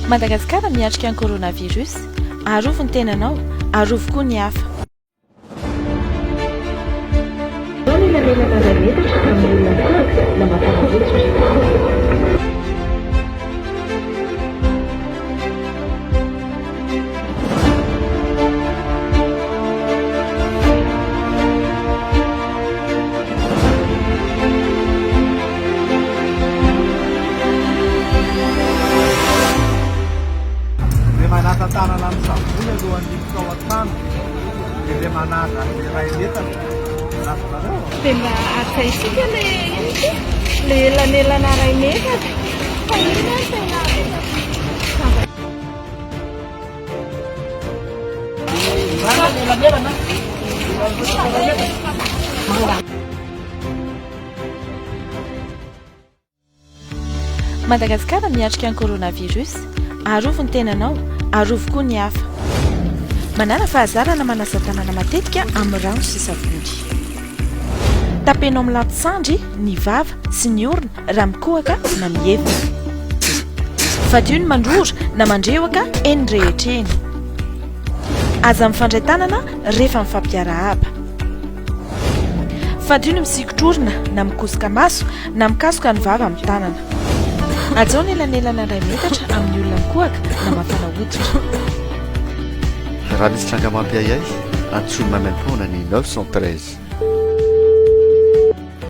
Madagasikara miatrika ny coronavirus. Arovy ny tenanao, arovy koa ny hafa. Ny elanelana iray metatra amin'ny olona mikohaka na mafana hoditra. Le manasa tanana amin'ny savony alohan'ny hiditra ao an-trano dia le manaja an'le iray metatra. Azonareo? Dia mba hajaintsika le inona ity? Le elanelana iray metatra. Fa inona no tena Madagasikara miatrika ny coronavirus. Arovy ny tenanao, arovy koa ny hafa. Manàna fahazarana manasa tanana matetika amin'ny rano sy savony. Tapenao amin'ny lantisandry ny vava sy ny orona raha mikohaka na mihevina. Fadio ny mandrora na mandrehoka eny rehetra eny. Aza mifandray tanana rehefa mifampiarahaba. Fadio ny misikotr'orona na mikosoka maso na mikasoka ny vava amin'ny tanana. Hajao ny elanelana iray metatra amin'ny olona mikohaka na mafana hoditra. Raha misy tranga mampiahiahy, antsoy maimaimpoana ny 913.